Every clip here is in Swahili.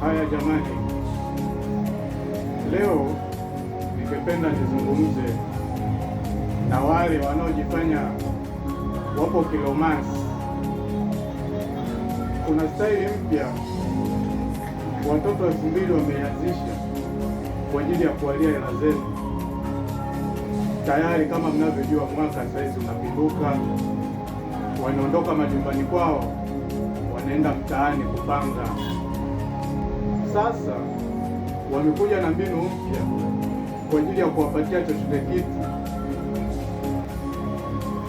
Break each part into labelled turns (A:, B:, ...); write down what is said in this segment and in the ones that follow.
A: Haya jamani, leo ningependa nizungumze na wale wanaojifanya wapo kiromansi. Kuna staili mpya watoto 2000 wameanzisha kwa ajili ya kuwalia hela zenu. Tayari kama mnavyojua, mwaka saizi unapinduka, wanaondoka majumbani kwao, wanaenda mtaani kupanga. Sasa wamekuja na mbinu mpya kwa ajili ya kuwapatia chochote kitu.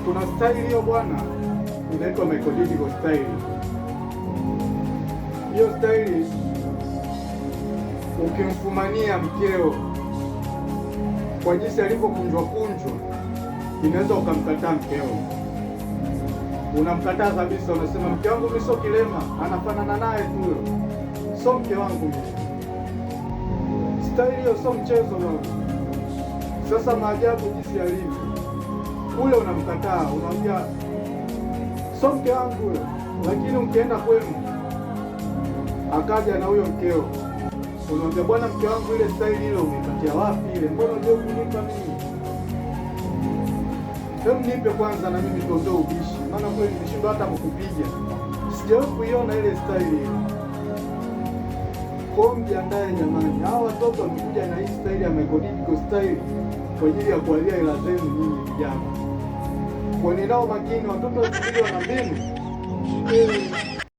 A: Kuna staili hiyo bwana, inaitwa Michael Didiko style. Hiyo staili ukimfumania mkeo kwa jinsi alivyokunjwa kunjwa, inaweza ukamkataa mkeo, unamkataa kabisa, unasema mke wangu mimi sio kilema, anafanana naye tu huyo, sio mke wangu mimi. Staili hiyo sio mchezo bwana. Sasa maajabu jinsi alivyo ule, unamkataa unamwambia sio mke wangu huyo, lakini ukienda kwenu akaja na huyo mkeo, unamwambia bwana, mke wangu ile staili ile umeipatia wapi ile? Mbona unajua kunipa mimi? Hebu nipe kwanza na mimi tuondoe ubishi, maana kweli nimeshindwa hata kukupiga, sijawahi kuiona ile staili ile. Kwa mjiandae jamani, hawa watoto wamekuja na hii staili ya Michael Didiko style kwa ajili ya kualia hela zenu nyinyi vijana. Kwa nao makini, watoto 2000 wana mbinu.